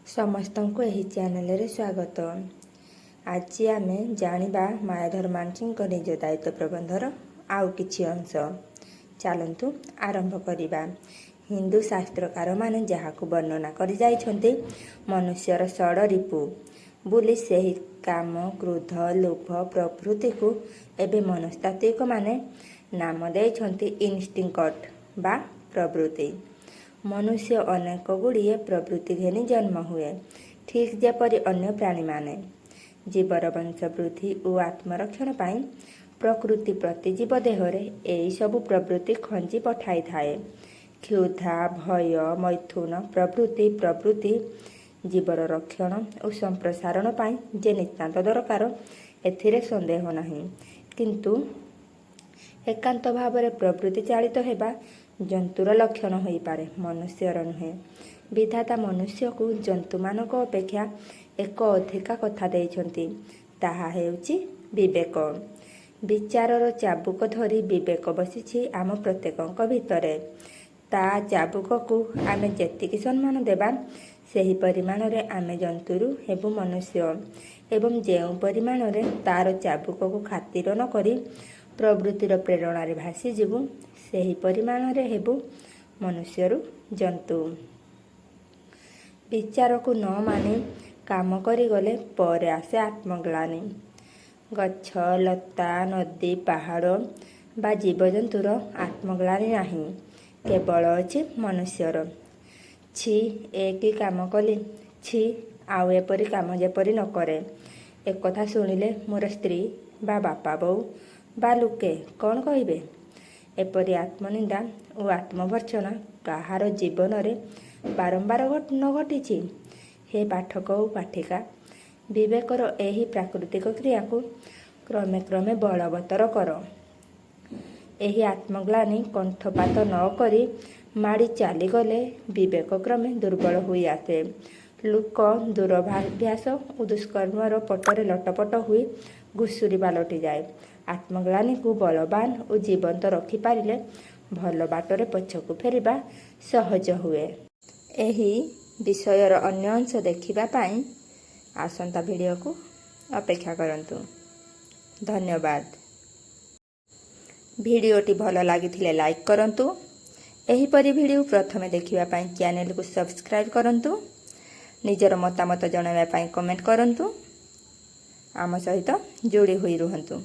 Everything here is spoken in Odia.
ସମସ୍ତଙ୍କୁ ଏହି ଚ୍ୟାନେଲରେ ସ୍ୱାଗତ। ଆଜି ଆମେ ଜାଣିବା ମାୟାଧର ମାନସିଂହଙ୍କ ନିଜ ଦାୟିତ୍ୱ ପ୍ରବନ୍ଧର ଆଉ କିଛି ଅଂଶ। ଚାଲନ୍ତୁ ଆରମ୍ଭ କରିବା। ହିନ୍ଦୁ ଶାସ୍ତ୍ରକାରମାନେ ଯାହାକୁ ବର୍ଣ୍ଣନା କରିଯାଇଛନ୍ତି ମନୁଷ୍ୟର ଷଡ଼ରିପୁ ବୋଲି, ସେହି କାମ, କ୍ରୋଧ, ଲୋଭ ପ୍ରଭୃତିକୁ ଏବେ ମନସ୍ତାତ୍ତ୍ୱିକମାନେ ନାମ ଦେଇଛନ୍ତି ଇନଷ୍ଟିଙ୍କଟ୍ ବା ପ୍ରବୃତ୍ତି। ମନୁଷ୍ୟ ଅନେକଗୁଡ଼ିଏ ପ୍ରବୃତ୍ତି ଘେନି ଜନ୍ମ ହୁଏ, ଠିକ୍ ଯେପରି ଅନ୍ୟ ପ୍ରାଣୀମାନେ। ଜୀବର ବଂଶବୃଦ୍ଧି ଓ ଆତ୍ମରକ୍ଷଣ ପାଇଁ ପ୍ରକୃତି ପ୍ରତି ଜୀବ ଦେହରେ ଏଇସବୁ ପ୍ରବୃତ୍ତି ଖଞ୍ଜି ପଠାଇଥାଏ। କ୍ଷୁଧା, ଭୟ, ମୈଥୁନ ପ୍ରଭୃତି ପ୍ରବୃତ୍ତି ଜୀବର ରକ୍ଷଣ ଓ ସମ୍ପ୍ରସାରଣ ପାଇଁ ଯେ ନିତାନ୍ତ ଦରକାର, ଏଥିରେ ସନ୍ଦେହ ନାହିଁ। କିନ୍ତୁ ଏକାନ୍ତ ଭାବରେ ପ୍ରବୃତ୍ତି ଚାଳିତ ହେବା ଜନ୍ତୁର ଲକ୍ଷଣ ହୋଇପାରେ, ମନୁଷ୍ୟର ନୁହେଁ। ବିଧାତା ମନୁଷ୍ୟକୁ ଜନ୍ତୁମାନଙ୍କ ଅପେକ୍ଷା ଏକ ଅଧିକା କଥା ଦେଇଛନ୍ତି, ତାହା ହେଉଛି ବିବେକ। ବିଚାରର ଚାବୁକ ଧରି ବିବେକ ବସିଛି ଆମ ପ୍ରତ୍ୟେକଙ୍କ ଭିତରେ। ତା ଚାବୁକକୁ ଆମେ ଯେତିକି ସମ୍ମାନ ଦେବା, ସେହି ପରିମାଣରେ ଆମେ ଜନ୍ତୁରୁ ହେବୁ ମନୁଷ୍ୟ ଏବଂ ଯେଉଁ ପରିମାଣରେ ତାର ଚାବୁକକୁ ଖାତିର ନ କରି ପ୍ରବୃତ୍ତିର ପ୍ରେରଣାରେ ଭାସିଯିବୁ, ସେହି ପରିମାଣରେ ହେବୁ ମନୁଷ୍ୟରୁ ଜନ୍ତୁ। ବିଚାରକୁ ନ ମାନି କାମ କରିଗଲେ ପରେ ଆସେ ଆତ୍ମଗ୍ଳାନି। ଗଛ, ଲତା, ନଦୀ, ପାହାଡ଼ ବା ଜୀବଜନ୍ତୁର ଆତ୍ମଗ୍ଳାନି ନାହିଁ, କେବଳ ଅଛି ମନୁଷ୍ୟର। ଛି, ଏ କି କାମ କଲି! ଛି, ଆଉ ଏପରି କାମ ଯେପରି ନ କରେ! ଏକଥା ଶୁଣିଲେ ମୋର ସ୍ତ୍ରୀ ବା ବାପା ବୋଉ ବା ଲୋକେ କ'ଣ କହିବେ? ଏପରି ଆତ୍ମନିନ୍ଦା ଓ ଆତ୍ମଭର୍ତ୍ସନା କାହାର ଜୀବନରେ ବାରମ୍ବାର ନ ଘଟିଛି? ହେ ପାଠକ ଓ ପାଠିକା, ବିବେକର ଏହି ପ୍ରାକୃତିକ କ୍ରିୟାକୁ କ୍ରମେ କ୍ରମେ ବଳବତ୍ତର କର। ଏହି ଆତ୍ମଗ୍ଳାନି କଣ୍ଠପାତ ନ କରି ମାଡ଼ି ଚାଲିଗଲେ ବିବେକ କ୍ରମେ ଦୁର୍ବଳ ହୋଇଆସେ। ଲୋକ ଦୁରଭ୍ୟାସ ଓ ଦୁଷ୍କର୍ମର ପଟରେ ଲଟପଟ ହୋଇ ଘୁଷୁରି ପାଲଟିଯାଏ। ଆତ୍ମଗ୍ଳାନିକୁ ବଳବାନ ଓ ଜୀବନ୍ତ ରଖିପାରିଲେ ଭଲ ବାଟରେ ପଛକୁ ଫେରିବା ସହଜ ହୁଏ। ଏହି ବିଷୟର ଅନ୍ୟ ଅଂଶ ଦେଖିବା ପାଇଁ ଆସନ୍ତା ଭିଡ଼ିଓକୁ ଅପେକ୍ଷା କରନ୍ତୁ। ଧନ୍ୟବାଦ। ଭିଡ଼ିଓଟି ଭଲ ଲାଗିଥିଲେ ଲାଇକ୍ କରନ୍ତୁ। ଏହିପରି ଭିଡ଼ିଓ ପ୍ରଥମେ ଦେଖିବା ପାଇଁ ଚ୍ୟାନେଲକୁ ସବସ୍କ୍ରାଇବ୍ କରନ୍ତୁ। ନିଜର ମତାମତ ଜଣାଇବା ପାଇଁ କମେଣ୍ଟ କରନ୍ତୁ। ଆମ ସହିତ ଯୋଡ଼ି ହୋଇ ରୁହନ୍ତୁ।